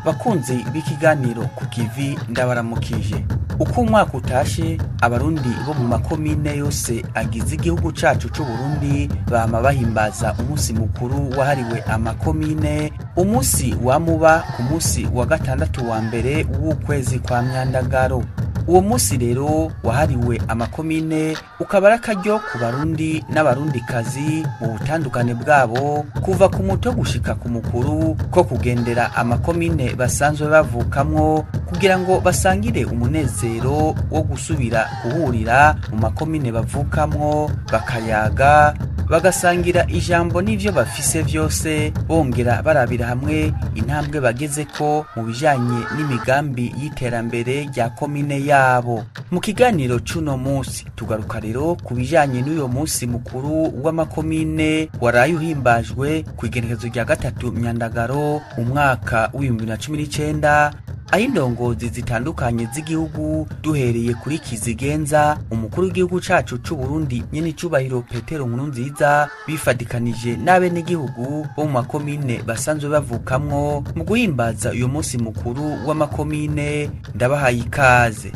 Bakunzi b'ikiganiro ku kivi, ndabaramukije. Uko umwaka utashe, Abarundi bo mu makomine yose agize igihugu cacu c'Uburundi bama bahimbaza umunsi mukuru wahariwe amakomine, umunsi wamuba ku munsi wa gatandatu wa mbere w'ukwezi kwa Myandagaro. Uwo munsi rero wahariwe amakomine ukaba ari akaryo ku Barundi n'Abarundikazi mu butandukane bwabo, kuva ku muto gushika ku mukuru, ko kugendera amakomine basanzwe bavukamwo kugira ngo basangire umunezero wo gusubira guhurira mu makomine bavukamwo, bakayaga, bagasangira ijambo n'ivyo bafise vyose, bongera barabira hamwe intambwe bagezeko mu bijanye n'imigambi y'iterambere rya komine yabo. Mu kiganiro c'uno munsi tugaruka rero ku bijanye n'uyo munsi mukuru w'amakomine waraye uhimbajwe kw'igenekerezo rya 3 Myandagaro umwaka w'ibihumbi bibiri na cumi n'icenda, aho indongozi zitandukanye z'igihugu, duhereye kuri Kizigenza, umukuru w'igihugu cacu c'Uburundi nyenicubahiro Petero Nkurunziza, bifadikanije n'abenegihugu bo mu makomine basanzwe bavukamwo mu guhimbaza uyu munsi mukuru w'amakomine. Ndabahaye ikaze.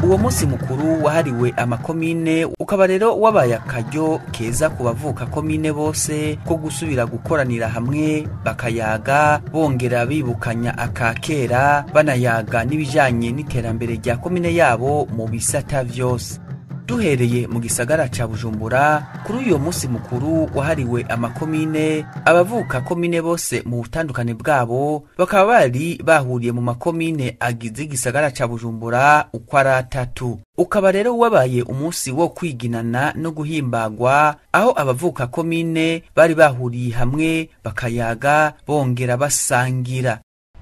Uwo munsi mukuru wahariwe amakomine ukaba rero wabaye akaryo keza ku bavuka komine bose ko gusubira gukoranira hamwe, bakayaga, bongera bibukanya akakera, banayaga n'ibijanye n'iterambere rya komine yabo mu bisata vyose. Duhereye mu gisagara ca Bujumbura, kuri uyo munsi mukuru wahariwe amakomine, abavuka komine bose mu butandukane bwabo bakaba bari bahuriye mu makomine agize igisagara ca Bujumbura uko ari atatu. Ukaba rero wabaye umunsi wo kwiginana no guhimbagwa, aho abavuka komine bari bahuriye hamwe bakayaga, bongera basangira.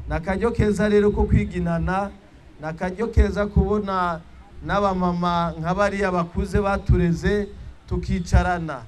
Nakaryo keza rero ko kwiginana, nakaryo keza kubona n'abamama nka bariya bakuze batureze tukicarana,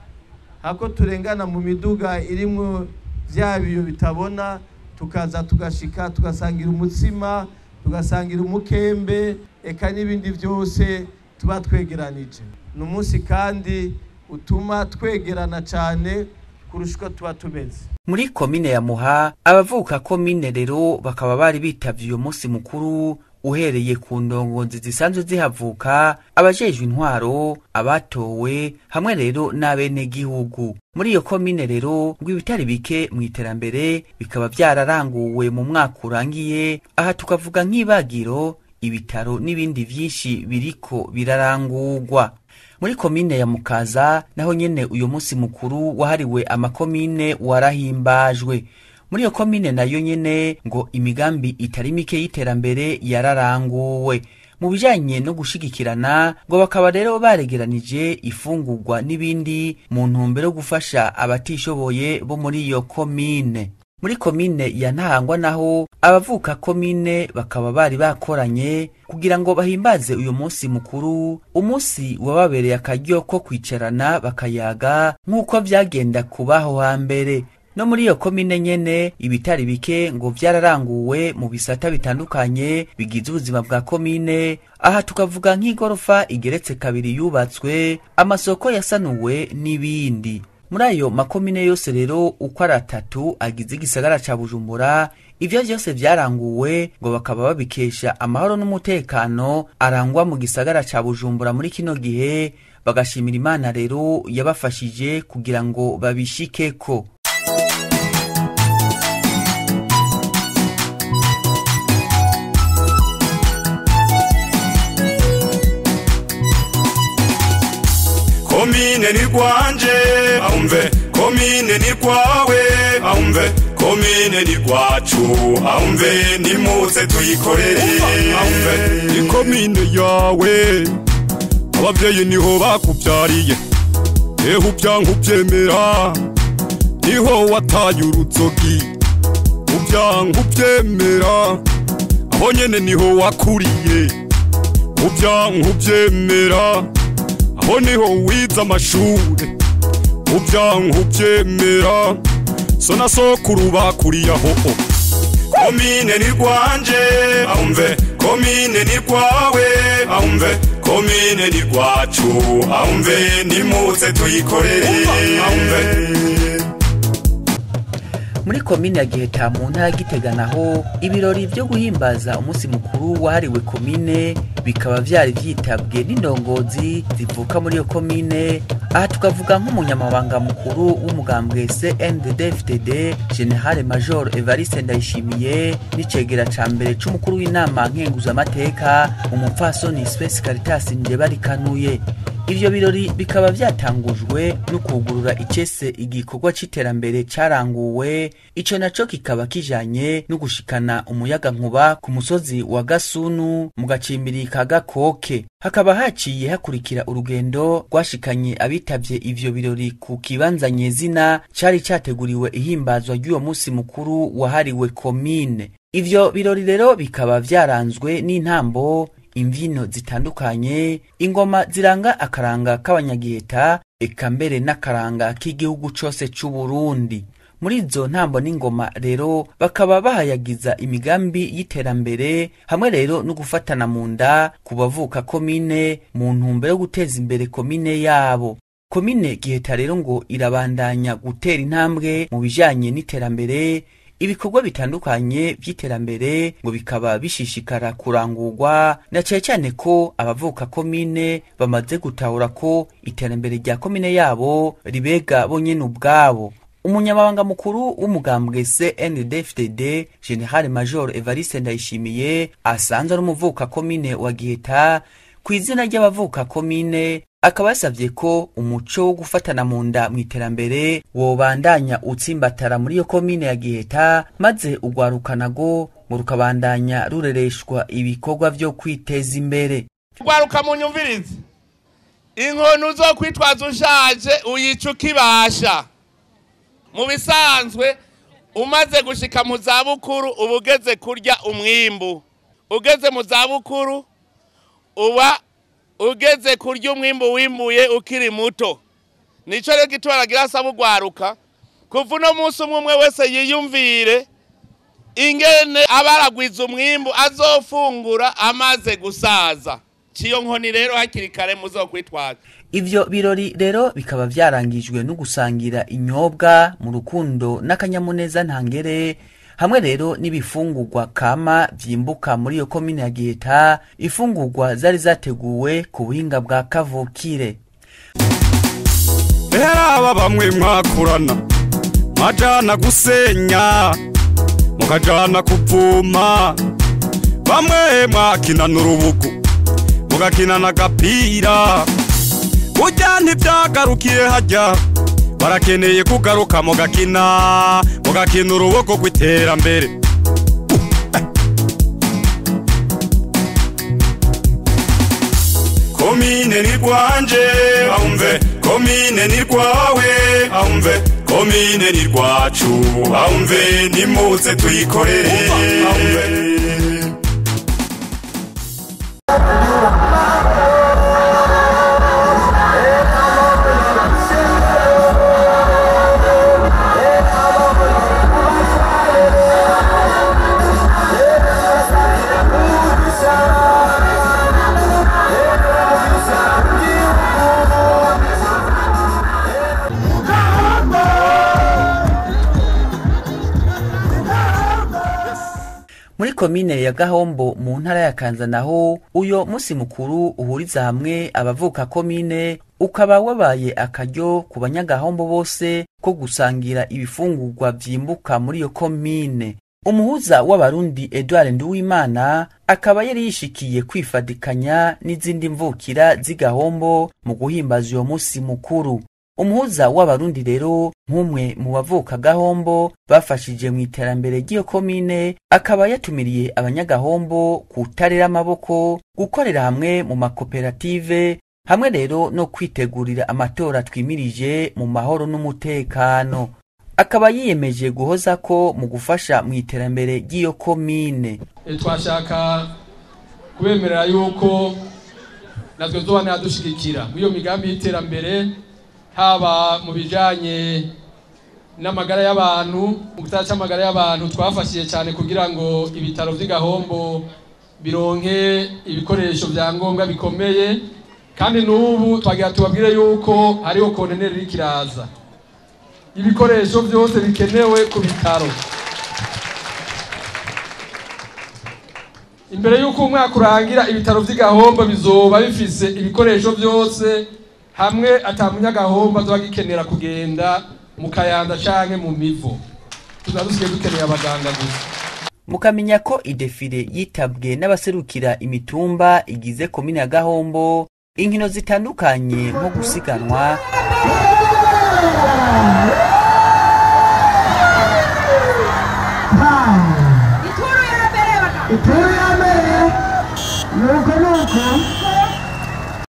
hako turengana mu miduga irimwo vya biyo bitabona, tukaza tugashika tugasangira umutsima, tugasangira umukembe, eka n'ibindi vyose tuba twegeranije. Ni umunsi kandi utuma twegerana cane kurusha uko tuba tumeze. Muri komine ya Muha, abavuka komine rero bakaba bari bitavye uyo munsi mukuru, uhereye ku ndongozi zisanzwe zihavuka, abajejwe intwaro, abatowe hamwe rero n'abenegihugu. Muri iyo komine rero ngo ibitari bike mu iterambere bikaba vyararanguwe mu mwaka urangiye, aha tukavuga nk'ibagiro, ibitaro n'ibindi vyinshi biriko birarangurwa. Muri komine ya Mukaza naho nyene uyo munsi mukuru wahariwe amakomine warahimbajwe. Muri iyo komine nayo nyene ngo imigambi itari mike y'iterambere yararanguwe. Mu bijanye no gushigikirana, ngo bakaba rero baregeranije ifungurwa n'ibindi mu ntumbero yo gufasha abatishoboye bo muri iyo komine. Muri komine ya Ntahangwa naho abavuka komine bakaba bari bakoranye kugira ngo bahimbaze uyu munsi mukuru, umunsi wababereye akaryo ko kwicarana bakayaga nk'uko vyagenda kubaho hambere. No muri iyo komine nyene ibitari bike ngo vyararanguwe mu bisata bitandukanye bigize ubuzima bwa komine, aha tukavuga nk'igorofa igeretse kabiri yubatswe, amasoko yasanuwe n'ibindi. Muri ayo makomine yose rero uko ari atatu agize igisagara ca Bujumbura, ivyo vyose vyaranguwe ngo bakaba babikesha amahoro n'umutekano arangwa mu gisagara ca Bujumbura muri kino gihe, bagashimira Imana rero yabafashije kugira ngo babishikeko. Komine ni rwanje, ahumve, komine ni rwawe, ahumve, komine ni rwacu, ahumve, nimuze tuyikorere, ahumve, ni komine yawe, abavyeyi niho bakuvyariye, ehe uvyanka uvyemera, niho wataye uruzogi, uvyanka uvyemera, aho nyene niho wakuriye, uvyanka uvyemera, Ko niho wize amashure ubyanka ubyemera so na sokuru bakuriye aho. Komine ni rwanje ahumve, komine ni rwawe ahumve, komine ni rwacu ahumve, nimutse tuyikorere ahumve. Muri komine ya Giheta mu ntara ya Gitega naho ibirori vyo guhimbaza umunsi mukuru wahariwe komine bikaba vyari vyitabwe n'indongozi zivuka muri iyo komine. Aha tukavuga nk'umunyamabanga mukuru w'umugambwe CNDD-FDD General Major Evariste Ndayishimiye, n'icegera ca mbere c'umukuru w'inama nkenguzamateka umupfasoni Space Caritas Njebarikanuye. Ivyo birori bikaba vyatangujwe no kugurura icese igikorwa c'iterambere caranguwe, ico naco kikaba kijanye no gushikana umuyaga nkuba ku musozi wa Gasunu mu gacimbiri ka Gakoke. Hakaba haciye hakurikira urugendo rwashikanye abitavye ivyo birori ku kibanza nyezina cari categuriwe ihimbazwa ry'uwo musi mukuru wahariwe komine. Ivyo birori rero bikaba vyaranzwe n'intambo, imbyino zitandukanye, ingoma ziranga akaranga k'abanyagiheta, eka mbere n'akaranga k'igihugu cose c'u Burundi. Muri izo ntambo n'ingoma rero bakaba bahayagiza imigambi y'iterambere hamwe rero no gufatana mu nda ku bavuka komine mu ntumbero yo guteza imbere komine yabo. Komine Giheta rero ngo irabandanya gutera intambwe mu bijanye n'iterambere. Ibikorwa bitandukanye vy'iterambere ngo bikaba bishishikara kurangurwa, na cane cane ko abavuka komine bamaze gutahura ko iterambere rya komine yabo ribega bonyene ubwabo. Umunyamabanga mukuru w'umugambwe CNDD-FDD General Major Evariste Ndayishimiye asanzwe ari umuvuka komine wa Giheta, ku izina ry'abavuka komine akaba yasavye ko umuco wo gufatana mu nda mu iterambere wobandanya utsimbatara muri iyo komine ya Giheta, maze urwaruka nago ngo rukabandanya rurereshwa ibikorwa vyo kwiteza imbere. Urwaruka munyumvirize, inkono uzokwitwaza ushaje uyica ukibasha. Mu bisanzwe umaze gushika mu zabukuru uba ugeze kurya umwimbu, ugeze mu zabukuru uba ugeze kurya umwimbu wimbuye ukiri muto. Nico rero gituma aragira asaba urwaruka kuva uno munsi umwe umwe wese yiyumvire ingene abaragwiza umwimbu azofungura amaze gusaza. Ciyo nkoni rero hakiri kare muzokwitwaza. Ivyo birori rero bikaba vyarangijwe no gusangira inyobwa mu rukundo n'akanyamuneza ntangere, hamwe rero n'ibifungurwa kama vyimbuka muri iyo komine ya Giheta, ifungurwa zari zateguwe ku buhinga bwa kavukire. Aba bamwe mwakurana mwajana gusenya mukajana kuvuma, bamwe mwakinana urubugu mugakinana agapira, burya ntivyagarukiye harya, barakeneye kugaruka mugakina mugakina urubugu rw'iterambere. Komine ni rwanje ahumve, komine ni rwawe ahumve, komine ni rwacu ahumve, nimutse tuyikorere ahumve. Muri komine ya Gahombo mu ntara ya Kanza naho uyo musi mukuru uhuriza hamwe abavuka komine ukaba wabaye akaryo ku banyagahombo bose ko gusangira ibifungurwa vyimbuka muri iyo komine. Umuhuza w'abarundi Edouard Nduwimana akaba yari yishikiye kwifadikanya n'izindi mvukira z'Igahombo mu guhimbaza uyo musi mukuru. Umuhuza w'abarundi rero nk'umwe mu bavuka Gahombo bafashije mu iterambere ry'iyo komine akaba yatumiriye abanyagahombo kutarera amaboko, gukorera hamwe mu makoperative, hamwe rero no kwitegurira amatora twimirije mu mahoro n'umutekano. Akaba yiyemeje guhoza ko mu gufasha mu iterambere ry'iyo komine. Twashaka kubemerera yuko Natwe tuzobana dushigikira muri iyo migambi y'iterambere, haba mu bijanye n'amagara y'abantu. Mu gisata c'amagara y'abantu twafashije cyane kugira ngo ibitaro vy'Igahombo bironke ibikoresho vya ngombwa bikomeye, kandi n'ubu twagira tubabwire yuko hariho konteneri iriko iraza ibikoresho vyose bikenewe ku bitaro. Imbere y'uko umwaka urangira, ibitaro vy'Igahombo bizoba bifise ibikoresho vyose, hamwe ata munyagahombo azoba agikenera kugenda mu Kayanza canke mu Mivo. Tuzaba dusigaye dukeneye abaganga gusa. Mukamenya ko i défilé yitabwe n'abaserukira imitumba igize komine ya Gahombo, inkino zitandukanye nko gusiganwa Ituru ya mbere bagabo. Ituru ya mbere nuko nuko.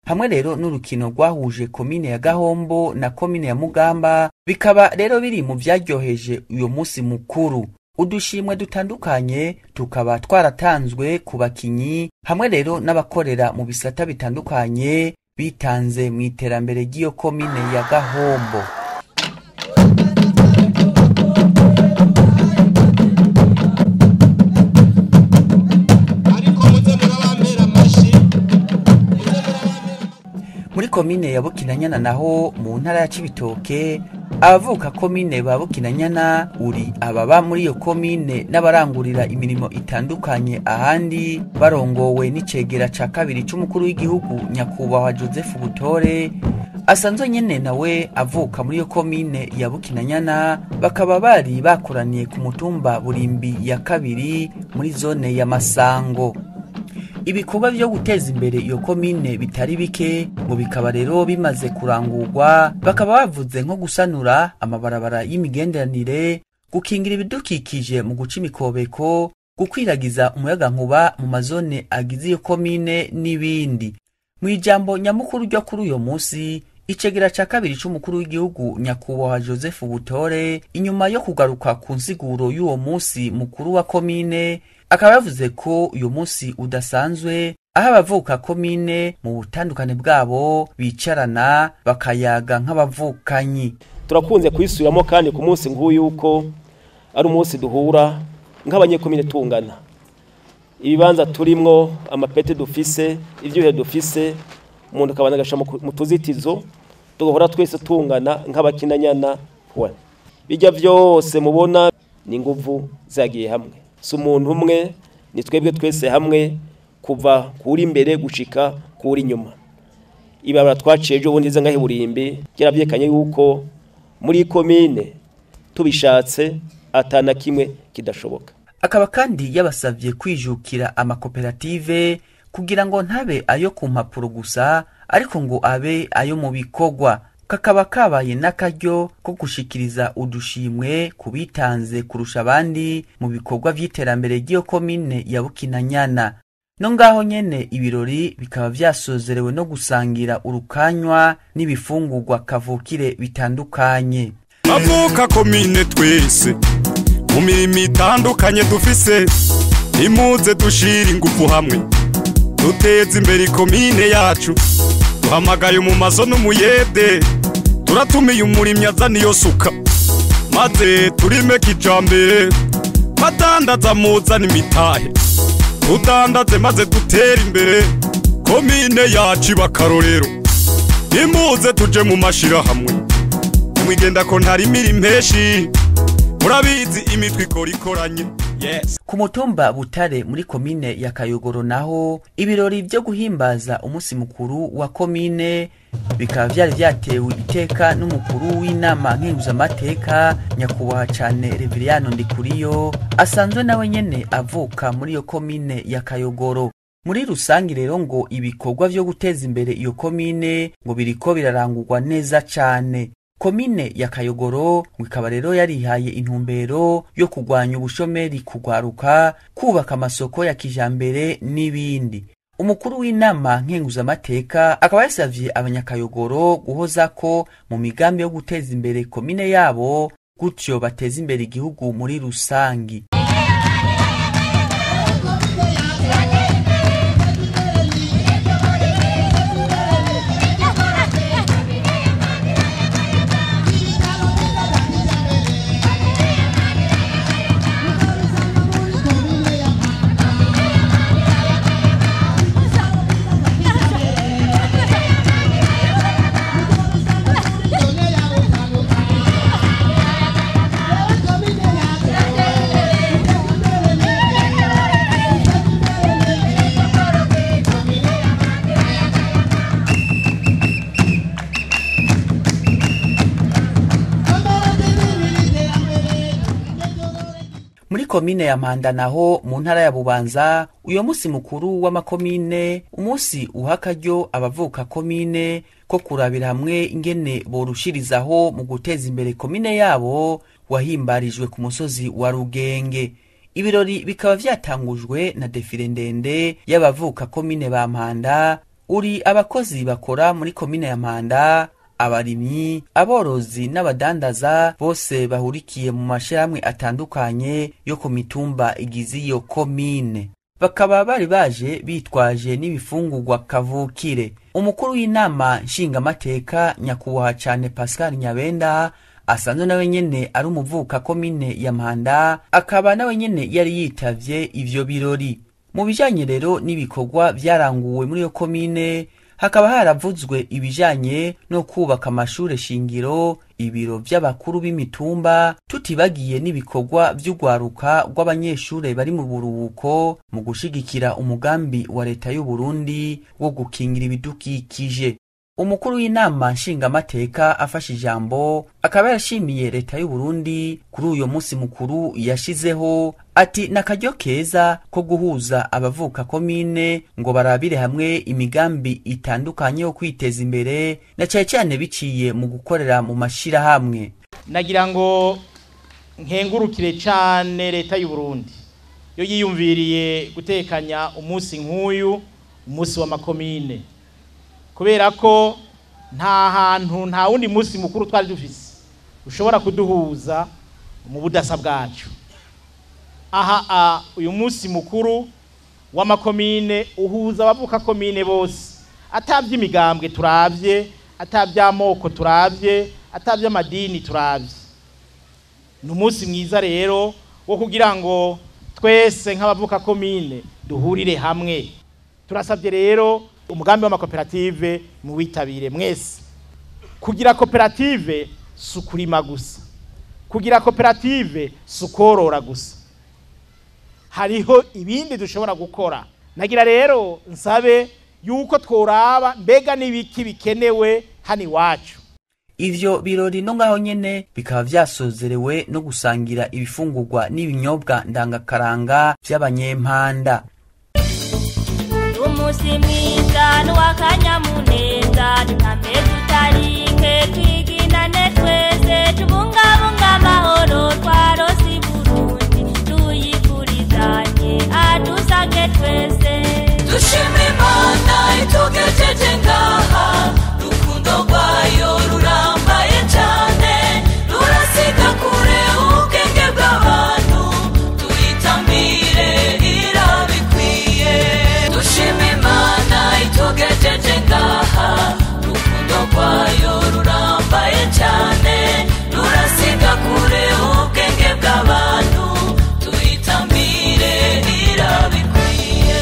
Hamwe rero n'urukino rwahuje komine ya Gahombo na komine ya Mugamba, bikaba rero biri mu vyaryoheje uyo munsi mukuru. Udushimwe dutandukanye tukaba twaratanzwe ku bakinyi hamwe rero n'abakorera mu bisata bitandukanye bitanze mu iterambere ry'iyo komine ya Gahombo. Ariko muze murabambera amashi. Muri komine ya Bukinanyana naho mu ntara ya Cibitoke, abavuka komine ba Bukinanyana, uri ababa muri iyo komine n'abarangurira imirimo itandukanye ahandi, barongowe n'icegera ca kabiri c'umukuru w'igihugu, nyakubahwa Joseph Butore, asanzwe nyene nawe avuka muri iyo komine ya Bukinanyana, bakaba bari bakoraniye ku mutumba Burimbi ya kabiri muri zone ya Masango. Ibikorwa vyo guteza imbere iyo komine bitari bike ngo bikaba rero bimaze kurangurwa, bakaba bavuze nko gusanura amabarabara y'imigenderanire, gukingira ibidukikije mu guca imikobeko, gukwiragiza umuyagankuba mu mazone agize iyo komine n'ibindi. Mu ijambo nyamukuru ryo kuri uyo munsi, icegera ca kabiri c'umukuru w'igihugu, nyakubahwa Joseph Butore, inyuma yo kugaruka ku nsiguro y'uwo munsi mukuru wa komine, akaba yavuze ko uyu munsi udasanzwe aho abavuka komine mu butandukane bwabo bicarana bakayaga nk'abavukanyi. Turakunze kuyisubiramo kandi ku munsi nk'uyu uko ari umunsi duhura nk'abanyekomine tungana, ibibanza turimwo, amapete dufise, ivyuhe dufise, umuntu akabanza agasha mu tuzitizo, tugahora twese tungana nk'abakinanyana. We bijya vyose mubona ni inguvu zagiye hamwe, si umuntu umwe, ni twebwe twese hamwe, kuva kuri imbere gushika kuri inyuma. Ibabara twaciye ejo bundi ngahe Burimbi byarabyekanye yuko muri komine tubishatse atana kimwe kidashoboka. Akaba kandi yabasavye kwijukira amakoperative kugira ngo ntabe ayo ku mpapuro gusa, ariko ngo abe ayo mu bikorwa. Kakaba kabaye n'akaryo ko gushikiriza udushimwe ku bitanze kurusha abandi mu bikorwa vy'iterambere ry'iyo komine ya Bukinanyana. No ngaho nyene ibirori bikaba vyasozerewe no gusangira urukanywa n'ibifungurwa kavukire bitandukanye. Avuka komine twese mu mirimo itandukanye dufise, nimuze dushira ingufu hamwe duteze imbere ikomine yacu. Duhamagaye mu maso n'umuyede, turatumiye umurimyi azana iyo suka maze turime kijambere, badandaza muzana imitahe tudandaze maze dutere imbere, komine yacu iba akarorero. Nimuze tuje mu mashirahamwe, mwigenda ko ntarimira impeshi, murabizi imitwe ikora ikoranye, yes. Ku mutumba Butare muri komine ya Kayogoro naho, ibirori vyo guhimbaza umunsi mukuru wa komine bikaba vyari vyatewe iteka n'umukuru w'inama nkenguzamateka, nyakubahwa cane Reveriyano Ndikuriyo, asanzwe nawe nyene avuka muri iyo komine ya Kayogoro. Muri rusangi rero ngo ibikorwa vyo guteza imbere iyo komine ngo biriko birarangurwa neza cane. Komine ya Kayogoro ngo ikaba rero yarihaye intumbero yo kurwanya ubushomeri, kugwaruka, kubaka amasoko ya kijambere n'ibindi. Umukuru w'inama nkenguzamateka akaba yasavye abanyakayogoro guhoza ko mu migambi yo guteza imbere komine yabo, gutyo bateze imbere igihugu muri rusangi. Muri komine ya Mpanda naho mu ntara ya Bubanza, uyo musi mukuru w'amakomine, umunsi uha akaryo abavuka komine ko kurabira hamwe ingene borushirizaho mu guteza imbere komine yabo, wahimbarijwe ku musozi wa Rugenge. Ibirori bikaba vyatangujwe na défilé ndende y'abavuka komine ba Mpanda, uri abakozi bakora muri komine ya Mpanda, abarimyi, aborozi n'abadandaza, bose bahurikiye mu mashirahamwe atandukanye yo ku mitumba igize iyo komine. Bakaba bari baje bitwaje n'ibifungurwa kavukire. Umukuru w'inama nshingamateka, nyakubahwa cane Pascal Nyabenda, asanzwe nawe nyene ari umuvuka komine ya Mpanda, akaba nawe nyene yari yitavye ivyo birori. Mu bijanye rero n'ibikorwa vyaranguwe muri iyo komine, hakaba haravuzwe ibijanye no kubaka amashure shingiro, ibiro vy'abakuru b'imitumba, tutibagiye n'ibikorwa vy'urwaruka rw'abanyeshure bari mu buruhuko mu gushigikira umugambi wa leta y'u Burundi wo gukingira ibidukikije. Umukuru w'inama nshingamateka afashe ijambo, akaba yarashimiye leta y'u Burundi kuri uyo munsi mukuru yashizeho, ati n'akaryo keza ko guhuza abavuka komine ngo barabire hamwe imigambi itandukanye yo kwiteza imbere, na cane cane biciye mu gukorera mu mashirahamwe. Nagira ngo nkengurukire cane leta y'u Burundi yo yiyumviriye gutekanya umunsi nk'uyu, umunsi w'amakomine, kubera ko nta hantu, nta wundi munsi mukuru twari dufise ushobora kuduhuza mu budasa bwacu. Aha uyu munsi mukuru w'amakomine uhuza abavuka komine bose, atavy'imigambwe turavye, atavy'amoko turavye, atavy'amadini turavye. Ni umunsi mwiza rero wo kugira ngo twese nk'abavuka komine duhurire hamwe. Turasabye rero umugambi w'amakoperative muwitabire mwese. Kugira koperative si ukurima gusa, kugira koperative si ukorora gusa, hariho ibindi dushobora gukora. Nagira rero nsabe yuko tworaba mbega n'ibiki bikenewe hano iwacu. Ivyo birori no ngaho nyene bikaba vyasozerewe no gusangira ibifungurwa n'ibinyobwa ndangakaranga vy'abanyempanda. Umusi mwiza n'uwakanyamuneza, dutambe tutarike, twiginane twese, tubungabunga amahoro twarose i Burundi, tuyifurizanye adusange twese. Dushima Imana itugejeje ngaha, urukundo rwayo rurambaye cane, rurasiga kure ubwenge bw'abantu, tuyitambire irabikwiye. Dushima Imana itugejeje ngaha, urukundo rwayo rurambaye cane, rurasiga kure ubwenge bw'abantu, tuyitambire irabikwiye.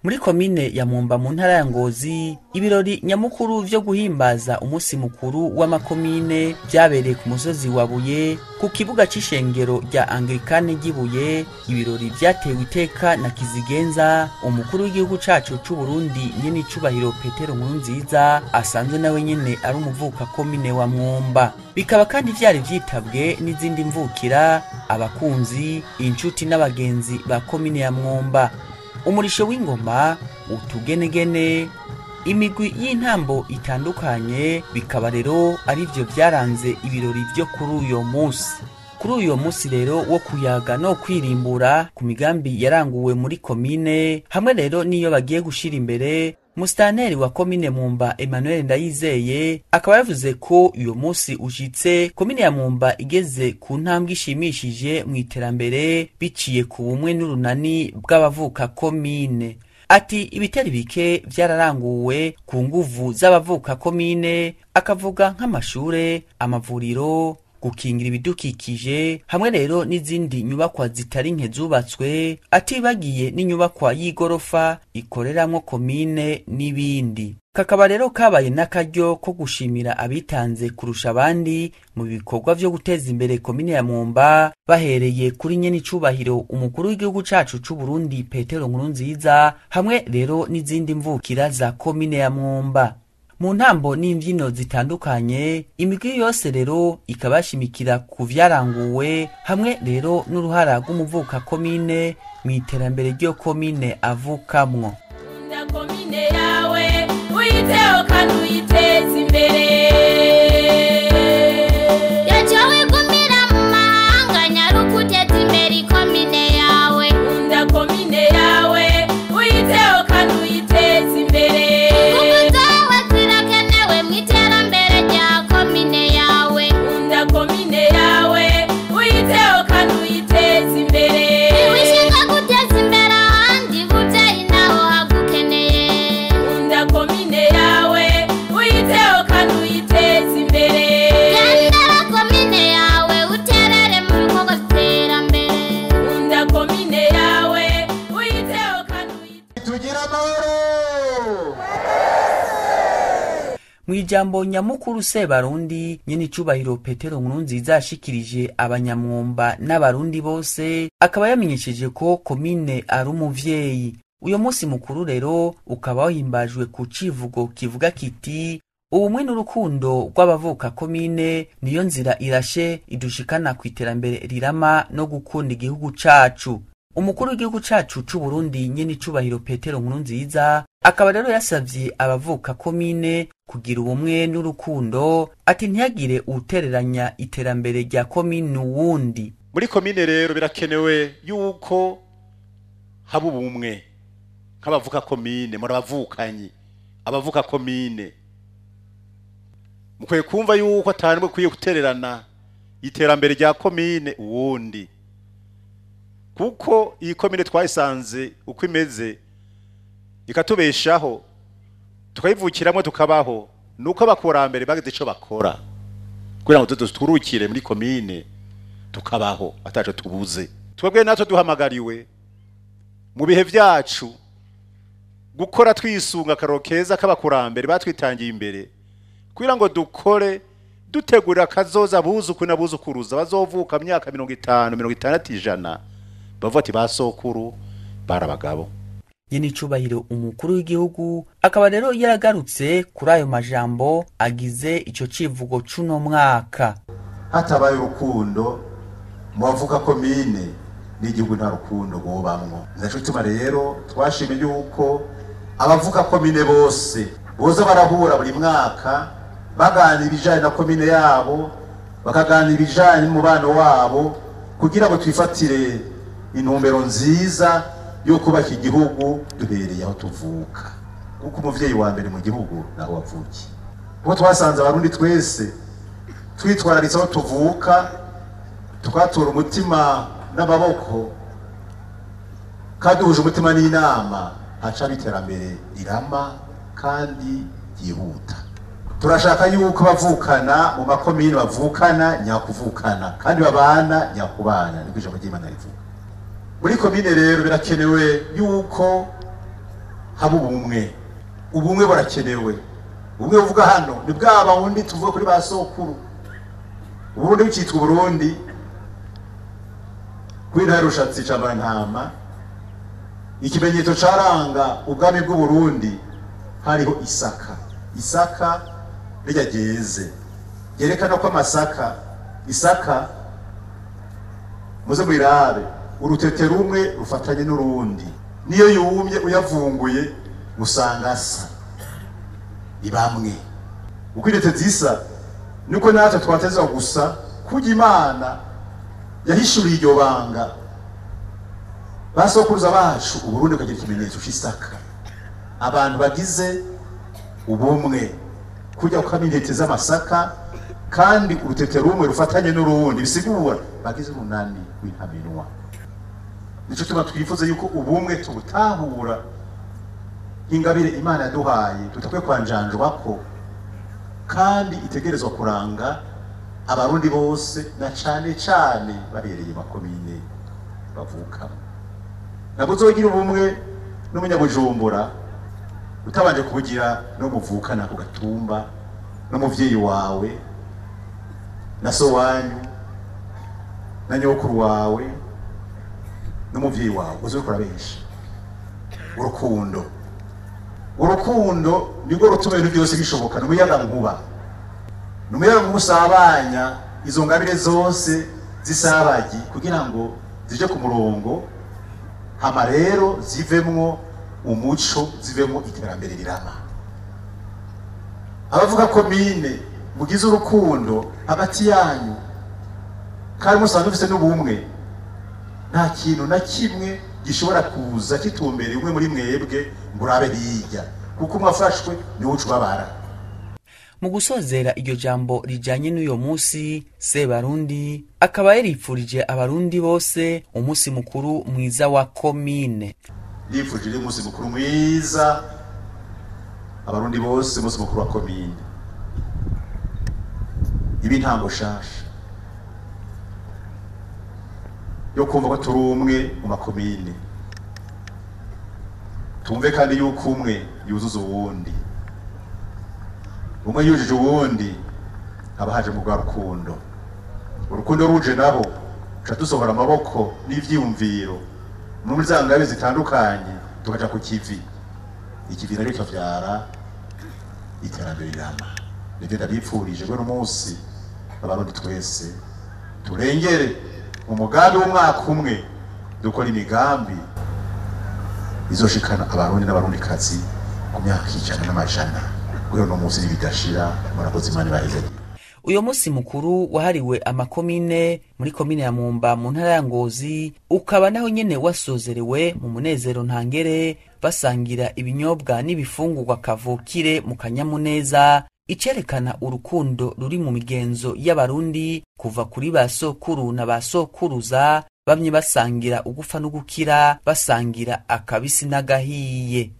Muri komine ya Mwumba mu ntara ya Ngozi, ibirori nyamukuru vyo guhimbaza umunsi mukuru w'amakomine vyabereye ku musozi wa Buye, ku kibuga c'ishengero rya Anglikane ry'Ibuye. Ibirori vyatewe iteka na kizigenza umukuru w'igihugu cacu c'u Burundi, nyene icubahiro Petero Nkurunziza, asanzwe nawe nyene ari umuvuka komine wa Mwumba. Bikaba kandi vyari vyitabwe n'izindi mvukira, abakunzi, inshuti n'abagenzi ba komine ya Mwumba. Umurisho w'ingoma, utugenegene, imigwi y'intambo itandukanye, bikaba rero arivyo vyaranze ibirori vyo kuri uyo munsi. Kuri uyo munsi rero wo kuyaga no kwirimbura ku migambi yaranguwe muri komine hamwe rero niyo bagiye gushira imbere, Musitanteri wa komine Mwumba Emmanuel Ndayizeye akaba yavuze ko uyo munsi ushitse komine ya Mwumba igeze ku ntambwe ishimishije mu iterambere biciye ku bumwe n'urunani bw'abavuka komine. Ati ibitari bike vyararanguwe ku nguvu z'abavuka komine, akavuga nk'amashure, amavuriro, gukingira ibidukikije hamwe rero n'izindi nyubakwa zitari nke zubatswe, atibagiye n'inyubakwa y'igorofa ikoreramwo komine n'ibindi. Kakaba rero kabaye n'akaryo ko gushimira abitanze kurusha abandi mu bikorwa vyo guteza imbere komine ya Mwumba, bahereye kuri nyene icubahiro umukuru w'igihugu cacu c'u Burundi Petero Nkurunziza hamwe rero n'izindi mvukira za komine ya Mwumba. Mu ntambo n'imbyino zitandukanye, imigwi yose rero ikabashimikira ku vyaranguwe hamwe rero n'uruhara rw'umuvuka komine mu iterambere ryo komine avukamwo. Kunda komine yawe uyiteho kandi uyiteze imbere. Yoco wigumira mu mahanga nyaruka uteze imbere ikomine yawe. Kunda komine yawe uyiteho kandi uyiteze imbere. Inguvu zawe zirakenewe mu iterambere rya komine yawe. Kunda komine yawe uyiteho kandi uyiteze imbere. Ntiwishinga guteza imbere ahandi buvyeyi naho hagukeneye. Kunda komine yawe uyiteho kandi uyiteze imbere. Gendera komine yawe uterere mu bikorwa vy'iterambere. Kunda komine yawe uyiteho kandi uyiteze. Tugire amahoro. Mwijambo nyamukuru Sebarundi nyene icubahiro Petero Nkurunziza yashikirije abanyamwumba n'abarundi bose, akaba yamenyesheje ko komine ari umuvyeyi. Uyo munsi mukuru rero ukaba wahimbajwe ku civugo kivuga kiti ubumwe n'urukundo rw'abavuka komine niyo nzira irashe idushikana ku iterambere rirama no gukunda igihugu cacu. Umukuru w'igihugu cacu c'u Burundi nyene icubahiro Petero Nkurunziza akaba rero yasavye abavuka komine kugira ubumwe n'urukundo, ati ntihagire utereranya iterambere rya komine uwundi. Muri komine rero birakenewe yuko haba ubumwe nk'abavuka komine, murabavukanyi abavuka komine mukwiye kumva yuko atari mukwiye gutererana iterambere rya komine uwundi, kuko iyi komine twayisanze uko imeze ikatubeshaho tukayivukiramo tukabaho, nuko abakurambere bagize ico bakora kugira ngo tuturukire muri komine tukabaho ataco tubuze. Twebwe natwe duhamagariwe mu bihe vyacu gukora twisunga akaro keza k'abakurambere batwitangiye imbere, kugira ngo dukore dutegura kazoza abuzuku n'abuzukuruza bazovuka myaka 50, 60, 100 bavuga ati basokuru barabagabo. Nyene icubahiro umukuru w'igihugu akaba rero yaragarutse kuri ayo majambo agize ico civugo c'uno mwaka. Hatabaye urukundo mu bavuka komine n'igihugu nta rukundo rwobamwo. Nico gituma rero twashimye yuko abavuka komine bose boza barahura buri mwaka baganira ibijanye na komine yabo, bakaganira ibijanye n'umubano wabo, kugira ngo twifatire intumbero nziza yo kubaka igihugu duhereye aho tuvuka, kuko umuvyeyi wa mbere mu gihugu naho wavukiye. Kuko twasanze abarundi twese twitwararitse aho tuvuka, tukatura umutima n'amaboko, kaduhuje umutima n'inama, haca iterambere rirama kandi ryihuta. Turashaka yuko bavukana mu makomine bavukana nyakuvukana kandi babana nyakubana, niko ijambo ry'Imana rivuga. Muri komine rero birakenewe yuko haba ubumwe. Ubumwe burakenewe. Ubumwe buvuga hano ni bwaba wundi tuvuga kuri ba sokuru. Uburundi bukitwa Burundi kuri ntarushatsi camara-ntama, ikimenyetso caranga ubwami bw'u Burundi hariho isaka. Isaka rirya ryeze ryerekana ko amasaka, isaka muze mwirabe urutete rumwe rufatanye n'urundi, niyo yumye uyavunguye usanga asa ni bamwe. Uko intete zisa niko natwe twatezwa gusa kurya Imana Yahishuriye iryo banga basokuruza bacu, Uburundi bukagira ikimenyetso c'isaka, abantu bagize ubumwe kujya kukama intete z'amasaka kandi urutete rumwe rufatanye n'urundi, bisigura bagize umunani w'intamenwa. Nico tuma twifuza yuko ubumwe tubutahura ingabire Imana yaduhaye, tutakwiye kwanjanjwa ko, kandi itegerezwa kuranga abarundi bose na cane cane babereye makomine bavukamo. Ntabwo uzogira ubumwe n'umunyabujumbura utabanje kubugira no muvukana ku gatumba n'umuvyeyi wawe na so wanyu na nyokuru wawe n'umuvyeyi wawe, uzobikora benshi. Urukundo, urukundo nirwo rutuma ibintu byose bishoboka. N'umuyagankuba, n'umuyagankuba usabanya izo ngabire zose zisabagi kugira ngo zije ku murongo, hama rero zivemwo umuco, zivemwo iterambere rirama. Abavuga komine mugize urukundo hagati yanyu kandi musanzwe mufise n'ubumwe, nta kintu na kimwe gishobora kuza kitumbereye umwe muri mwebwe ngo urabe hirya, kuko umwe afashwe niwe uca ubabara. Mu gusozera iryo jambo rijanye n'uyo musi, Sebarundi akaba yaripfurije abarundi bose umunsi mukuru mwiza wa komine. Yipfurije umunsi mukuru mwiza abarundi bose, umunsi mukuru wa komine. Ibi ntango shasha yo kumva ko turi umwe mu makomine, tumve kandi yuko umwe yuzuza uwundi, umwe yujuje uwundi haba haje mu rwa rukundo. Urukundo ruje nabo tuca dusohora amaboko n'ivyiyumviro muri za ngabe zitandukanye, tukaja ku kivi. Ikivi naryo kikavyara iterambere rirama. Nivyo ndabipfurije bwo n'umunsi abarundi twese turengere umugambi w'umwaka umwe, dukora imigambi izoshikana abarundi n'abarundikazi ku myaka 100 n'amajana. Guhera uno munsi ntibidashira. Murakoze, Imana ibaheze. Uyo musi mukuru wahariwe amakomine muri komine ya Mwumba mu ntara ya Ngozi ukaba naho nyene wasozerewe mu munezero ntangere, basangira ibinyobwa n'ibifungurwa kavukire mu kanyamuneza, icerekana urukundo ruri mu migenzo y'abarundi kuva kuri ba sokuru na ba sokuruza, bamye basangira ugufa n'ugukira, basangira akabisi n'agahiye.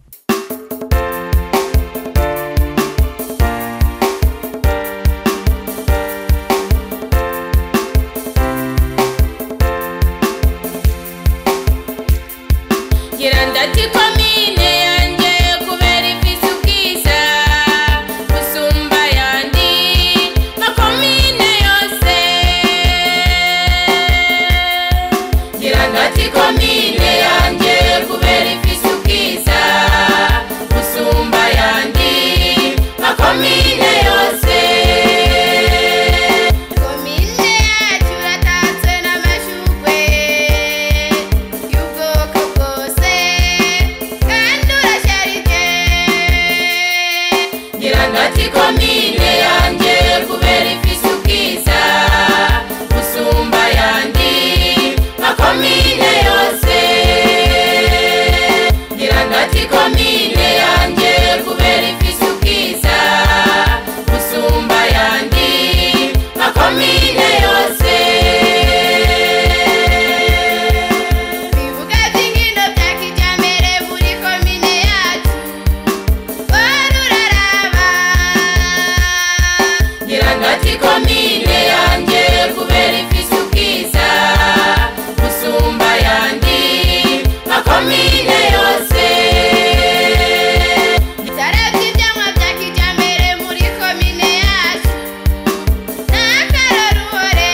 Ngira ndati komine yanje kubera ifise ubwiza busumba yandi makomine yose. Ngira ndati komine yanje kubera ifise ubwiza busumba yandi makomine yose. Komine yacu iratatse n'amashurwe y'ubwoko bwose kandi urasharije. Ngira ndati komine yanje kubera ifise ubwiza busumba yandi makomine yose. Ngira ndati komine yanje kubera ifise ubwiza busumba yandi makomine yose. Ibibuga vy'inkino vya kijambere muri komine yacu waruraraba. Ngira ndati komine yanje kubera ifise ubwiza busumba yandi makomine yose. Ibitaro vy'ivyamwa vya kijambere muri komine yacu n'akaroruhore.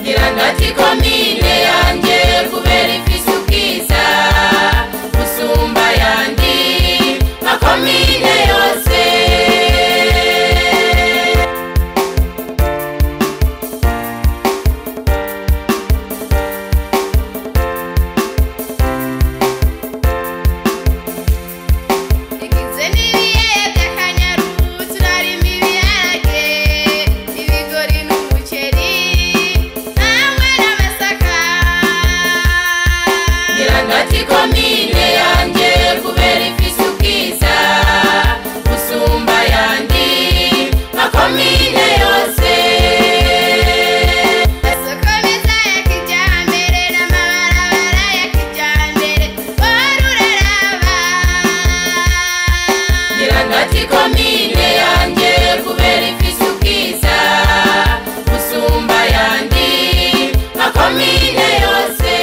Ngira ndati komine yanje kubera ifise ubwiza busumba yandi makomine yose. Nkunda ikomine yanje kubera ifise ubwiza gusumba ayandi makomine yose.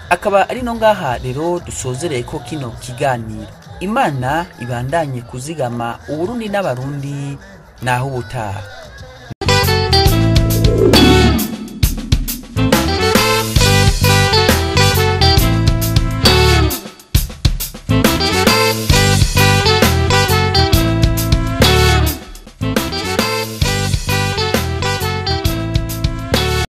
Akaba ari no ngaha rero dusozereye ko kino kiganiro. Imana ibandanye kuzigama Uburundi n'Abarundi, naho ubutaha.